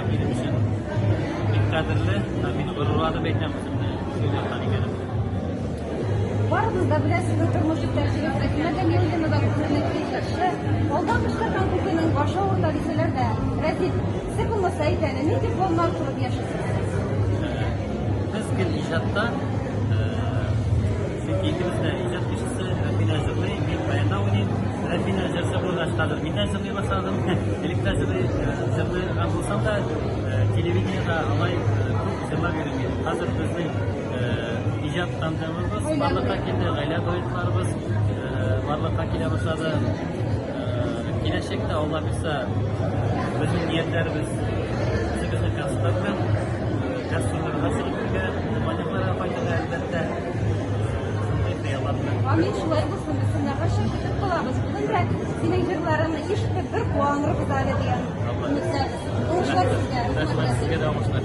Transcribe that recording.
Рәфинә минем өчен бик кадерле, һәм мин горурланып әйтәм үземне шул яктан икәнемне. Барыбыз да белә сезнең тормыш иптәшегез Рәхимә Гамиловна да күренекле җырчы. Алдан кычкырган күкенең башы авырта дисәләр дә, Рәзил, сер булмаса әйт әле, нинди планнар корып яшисез сез? Без гел иҗатта, чөнки икебез дә иҗат кешесе, Рәфинә җырлый, мин баянда уйныйм. Рәфинә җырчы булгач, хәзер мин дә җырлый башладым. Элек тә җырлый, җырлаган булсам да, телевидениедә алай күп җырлап йөрмим. Хәзер безнең иҗат тандемыбыз барлыкка килде, гаилә дуэтларыбыз барлыкка килә башлады. Киләчәктә, Алла бирсә, безнең ниятләребез үзебезнең концертлар белән гастрольләргә чыгып йөрергә, туган якларга кайтырга, әлбәттә, шундый хыяллар белән. Амин, шулай булсын, без сине һәрчак көтеп калабыз. Бүген дә синең җырларыңны ишетеп, бер куанырбыз әле дигән өметтәбез. Уңышлар сезгә. Рәхмәт, сезгә дә уңышлар.